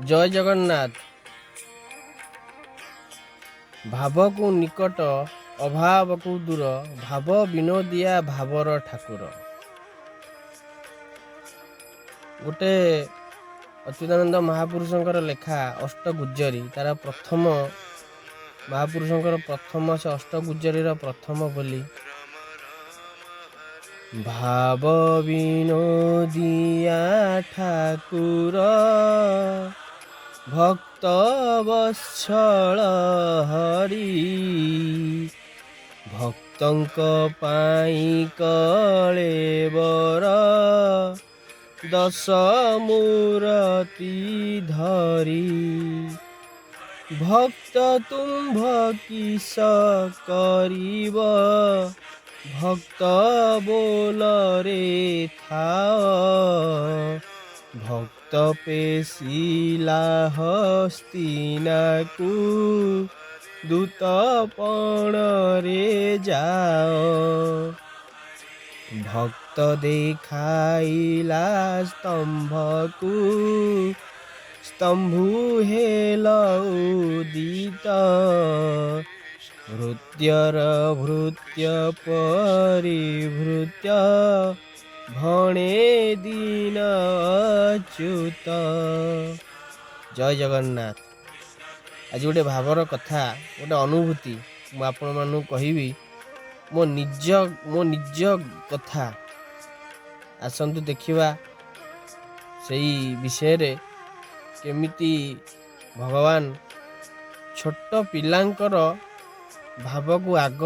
ଜୟ ଜଗନ୍ନାଥ। ଭାବକୁ ନିକଟ, ଅଭାବକୁ ଦୂର, ଭାବ ବିନୋଦିଆ ଭାବର ଠାକୁର। ଗୋଟେ ଅଚ୍ୟୁତାନନ୍ଦ ମହାପୁରୁଷଙ୍କର ଲେଖା ଅଷ୍ଟଗୁଜ୍ଜରୀ, ତାର ପ୍ରଥମ ମହାପୁରୁଷଙ୍କର ପ୍ରଥମ ସେ ଅଷ୍ଟଗୁଜ୍ଜରୀର ପ୍ରଥମ ବୋଲି। ଭାବ ବିନୋଦିଆ ଠାକୁର, ଭକ୍ତ ବତ୍ସଳ ହରି, ଭକ୍ତଙ୍କ ପାଇଁ କଳେବର ଦଶ ମୂରତି ଧରି। ଭକ୍ତ ତୁମ୍ଭ କିସ କରିବ, ଭକ୍ତ ବୋଲରେ ଥାଅ। ଭକ୍ତ ପେଶିଲା ହସ୍ତିନାକୁ, ଦୂତ ପଣରେ ଯାଅ। ଭକ୍ତ ଦେଖାଇଲା ସ୍ତମ୍ଭକୁ, ସ୍ତମ୍ଭୁ ହେଲ ଉଦିତ। ଭୃତ୍ୟର ଭୃତ୍ୟ ପରିଭୃତ୍ୟ, ଭଣେ ଦୀନ ଅଚ୍ୟୁତ। ଜୟ ଜଗନ୍ନାଥ। ଆଜି ଗୋଟେ ଭାବର କଥା, ଗୋଟେ ଅନୁଭୂତି ମୁଁ ଆପଣମାନଙ୍କୁ କହିବି, ମୋ ନିଜ କଥା। ଆସନ୍ତୁ ଦେଖିବା ସେଇ ବିଷୟରେ, କେମିତି ଭଗବାନ ଛୋଟ ପିଲାଙ୍କର ଭାବକୁ ଆଗ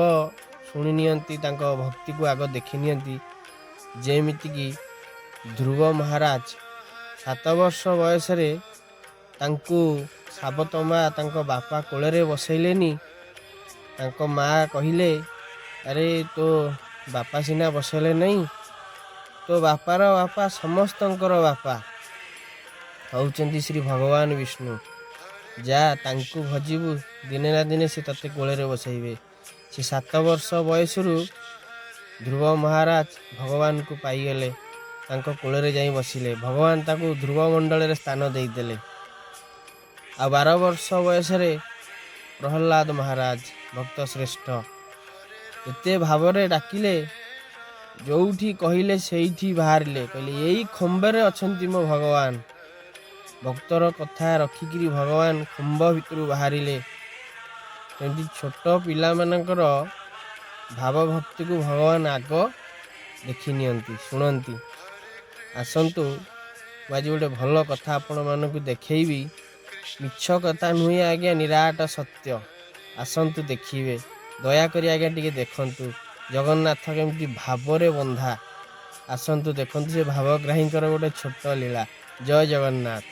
ଶୁଣି ନିଅନ୍ତି, ତାଙ୍କ ଭକ୍ତିକୁ ଆଗ ଦେଖି ନିଅନ୍ତି। ଯେମିତିକି ଧ୍ରୁବ ମହାରାଜ 7 ବର୍ଷ ବୟସରେ ତାଙ୍କୁ ସାବତ ମା ତାଙ୍କ ବାପା କୋଳରେ ବସେଇଲେନି। ତାଙ୍କ ମା କହିଲେ, "ଆରେ, ତୋ ବାପା ସିନା ବସେଇଲେ ନାହିଁ, ତୋ ବାପାର ବାପା, ସମସ୍ତଙ୍କର ବାପା ହେଉଛନ୍ତି ଶ୍ରୀ ଭଗବାନ ବିଷ୍ଣୁ। ଯା, ତାଙ୍କୁ ଭଜିବୁ, ଦିନେ ନା ଦିନେ ସେ ତୋତେ କୋଳରେ ବସେଇବେ।" ସେ 7 ବର୍ଷ ବୟସରୁ ଧ୍ରୁବ ମହାରାଜ ଭଗବାନଙ୍କୁ ପାଇଗଲେ, ତାଙ୍କ କୋଳରେ ଯାଇ ବସିଲେ। ଭଗବାନ ତାକୁ ଧ୍ରୁବ ମଣ୍ଡଳରେ ସ୍ଥାନ ଦେଇଦେଲେ। ଆଉ 12 ବର୍ଷ ବୟସରେ ପ୍ରହ୍ଲାଦ ମହାରାଜ ଭକ୍ତ ଶ୍ରେଷ୍ଠ ଏତେ ଭାବରେ ଡାକିଲେ, ଯୋଉଠି କହିଲେ ସେଇଠି ବାହାରିଲେ। କହିଲେ, "ଏଇ ଖମ୍ବରେ ଅଛନ୍ତି ମୋ ଭଗବାନ।" ଭକ୍ତର କଥା ରଖିକିରି ଭଗବାନ ଖମ୍ବ ଭିତରୁ ବାହାରିଲେ। ସେମିତି ଛୋଟ ପିଲାମାନଙ୍କର ଭାବ ଭକ୍ତିକୁ ଭଗବାନ ଆଗ ଦେଖି ନିଅନ୍ତି, ଶୁଣନ୍ତି। ଆସନ୍ତୁ, ମୁଁ ଆଜି ଗୋଟେ ଭଲ କଥା ଆପଣମାନଙ୍କୁ ଦେଖେଇବି। ମିଛ କଥା ନୁହେଁ ଆଜ୍ଞା, ନିରାଟ ସତ୍ୟ। ଆସନ୍ତୁ ଦେଖିବେ, ଦୟାକରି ଆଜ୍ଞା ଟିକେ ଦେଖନ୍ତୁ ଜଗନ୍ନାଥ କେମିତି ଭାବରେ ବନ୍ଧା। ଆସନ୍ତୁ ଦେଖନ୍ତୁ ସେ ଭାବଗ୍ରାହୀଙ୍କର ଗୋଟେ ଛୋଟ ଲୀଳା। ଜୟ ଜଗନ୍ନାଥ।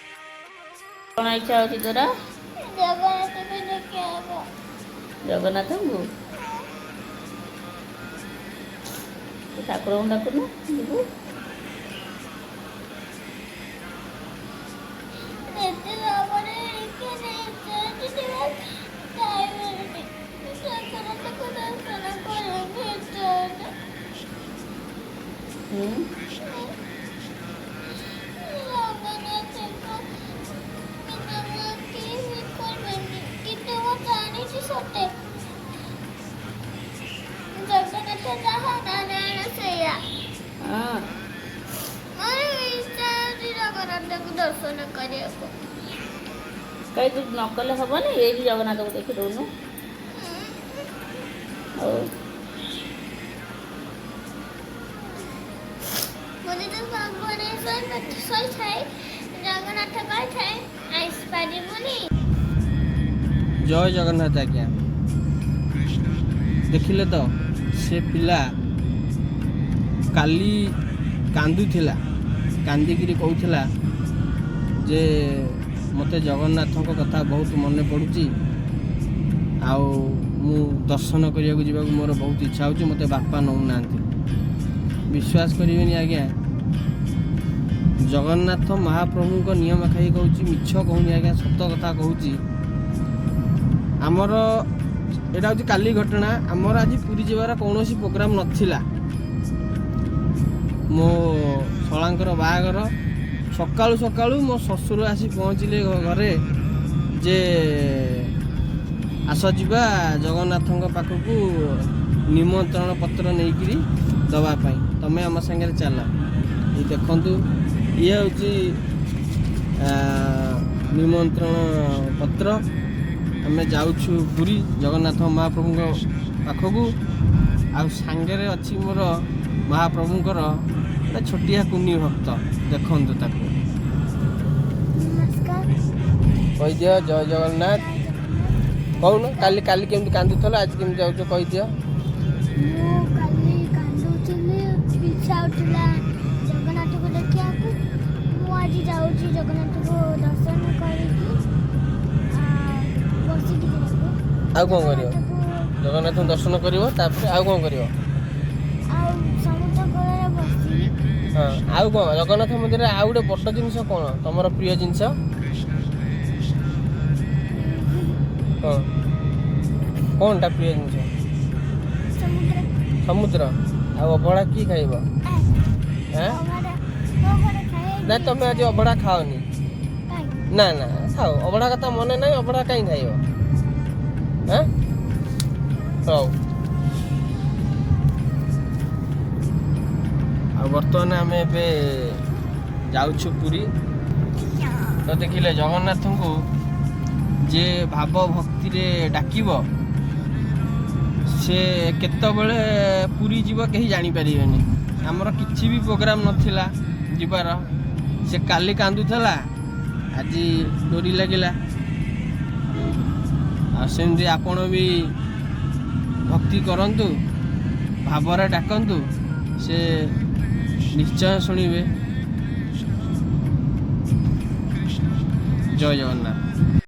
କଣ ଇଚ୍ଛା ଅଛି ତୋର? ଜଗନ୍ନାଥକୁ ଦେଖିବାକୁ। ଜଗନ୍ନାଥଙ୍କୁ? ତୁ ଠାକୁରଙ୍କୁ ଡାକୁନୁ, ଯିବୁ। ଏତେ ଭାବରେ ଜଗନ୍ନାଥକୁ ଦର୍ଶନ କରିବାକୁ ଇଚ୍ଛା ଅଛି। ଜଗନ୍ନାଥଙ୍କୁ ବିନା ମୁଁ କେହି କରିବେନି, କିନ୍ତୁ ମୁଁ ଜାଣିଛି ସତେ ଜଗନ୍ନାଥ ଯାହା, ନାରାୟଣ ସେଇଆ। ମୋର ଇଚ୍ଛା ଅଛି ଜଗନ୍ନାଥଙ୍କୁ ଦର୍ଶନ କରିବାକୁ। କାଇଁ, ତୁ ନ କଲେ ହବନି? ଏଇଠି ଜଗନ୍ନାଥଙ୍କୁ ଦେଖି ଦଉନୁ। ହଉ। ମୁଁ ଯଦି ସବୁବେଳେ ଶୋଇଥାଏ, ଜଗନ୍ନାଥ କହିଥାଏ, "ଆସିପାରିବୁନି।" ଜୟ ଜଗନ୍ନାଥ ଆଜ୍ଞା। ଦେଖିଲେ ତ, ସେ ପିଲା କାଲି କାନ୍ଦୁଥିଲା, କାନ୍ଦିକିରି କହୁଥିଲା ଯେ ମୋତେ ଜଗନ୍ନାଥଙ୍କ କଥା ବହୁତ ମନେ ପଡ଼ୁଛି ଆଉ ମୁଁ ଦର୍ଶନ କରିବାକୁ ଯିବାକୁ ମୋର ବହୁତ ଇଚ୍ଛା ହେଉଛି, ମୋତେ ବାପା ନେଉନାହାନ୍ତି। ବିଶ୍ୱାସ କରିବେନି ଆଜ୍ଞା, ଜଗନ୍ନାଥ ମହାପ୍ରଭୁଙ୍କ ନିୟମ ଖାଇ କହୁଛି, ମିଛ କହୁନି ଆଜ୍ଞା, ସତ କଥା କହୁଛି। ଆମର ଏଇଟା ହେଉଛି କାଲି ଘଟଣା। ଆମର ଆଜି ପୁରୀ ଯିବାର କୌଣସି ପ୍ରୋଗ୍ରାମ ନଥିଲା। ମୋ ଶଳାଙ୍କର ବାହାଘର ସକାଳୁ ସକାଳୁ ମୋ ଶ୍ୱଶୁର ଆସି ପହଞ୍ଚିଲେ ଘରେ ଯେ ଆସ ଯିବା ଜଗନ୍ନାଥଙ୍କ ପାଖକୁ ନିମନ୍ତ୍ରଣ ପତ୍ର ନେଇକିରି ଦେବା ପାଇଁ, ତମେ ଆମ ସାଙ୍ଗରେ ଚାଲ। ଏଇ ଦେଖନ୍ତୁ, ଇଏ ହେଉଛି ନିମନ୍ତ୍ରଣ ପତ୍ର। ଆମେ ଯାଉଛୁ ପୁରୀ ଜଗନ୍ନାଥ ମହାପ୍ରଭୁଙ୍କ ପାଖକୁ। ଆଉ ସାଙ୍ଗରେ ଅଛି ମୋର ମହାପ୍ରଭୁଙ୍କର ଗୋଟେ ଛୋଟିଆ କୁନି ଭକ୍ତ, ଦେଖନ୍ତୁ ତାକୁ। ନମସ୍କାର। କହିଦିଅ ଜୟ ଜଗନ୍ନାଥ। ଜୟ ଜଗନ୍ନାଥ। କହୁନ, କାଲି କାଲି କେମିତି କାନ୍ଦୁଥିଲ, ଆଜି କେମିତି ଯାଉଛ, କହିଦିଅ। ମୁଁ କାଲି କାନ୍ଦୁଥିଲି, ଇଚ୍ଛା ହେଉଥିଲା ଜଗନ୍ନାଥକୁ ଦେଖିବାକୁ। ମୁଁ ଆଜି ଯାଉଛି ଜଗନ୍ନାଥକୁ ଦର୍ଶନ କରିକି ବସିକି ଯିବାକୁ। ଆଉ କ'ଣ କରିବ? ଜଗନ୍ନାଥକୁ ଜଗନ୍ନାଥଙ୍କୁ ଦର୍ଶନ କରିବ, ତାପରେ ଆଉ କ'ଣ କରିବ? ଆଉ ସମୁଦ୍ର କୂଳରେ ବସିବି। ହଁ, ଆଉ କ'ଣ? ଜଗନ୍ନାଥ ମନ୍ଦିରରେ ଆଉ ଗୋଟେ ବଡ଼ ଜିନିଷ କ'ଣ ତମର ପ୍ରିୟ ଜିନିଷ କ'ଣ? କ'ଣଟା ପ୍ରିୟ ଜିନିଷ? ସମୁଦ୍ର। ସମୁଦ୍ର। ଆଉ ଅବଢ଼ା କିଏ ଖାଇବ? ହେଁ? ଅବଢ଼ା ଖାଏ। ନା, ତମେ ଆଜି ଅବଢ଼ା ଖାଅନି। କାହିଁକି? ନା ନା, ଥାଉ, ଅବଢ଼ା କଥା ମନେ ନାହିଁ। ଅବଢ଼ା କାହିଁ ଖାଇବ? ହେଁ, ହଉ। ଆଉ ବର୍ତ୍ତମାନ ଆମେ ଏବେ ଯାଉଛୁ ପୁରୀ। ତ ଦେଖିଲେ, ଜଗନ୍ନାଥଙ୍କୁ ଯେ ଭାବ ଭକ୍ତିରେ ଡାକିବ, ସେ କେତେବେଳେ ପୁରୀ ଯିବ କେହି ଜାଣିପାରିବେନି। ଆମର କିଛି ବି ପ୍ରୋଗ୍ରାମ୍ ନଥିଲା ଯିବାର। ସେ କାଲି କାନ୍ଦୁଥିଲା, ଆଜି ଡୋରି ଲାଗିଲା। ଆଉ ସେମିତି ଆପଣ ବି ଭକ୍ତି କରନ୍ତୁ, ଭାବରେ ଡାକନ୍ତୁ, ସେ ନିଶ୍ଚୟ ଶୁଣିବେ। ଜୟ ଜଗନ୍ନାଥ।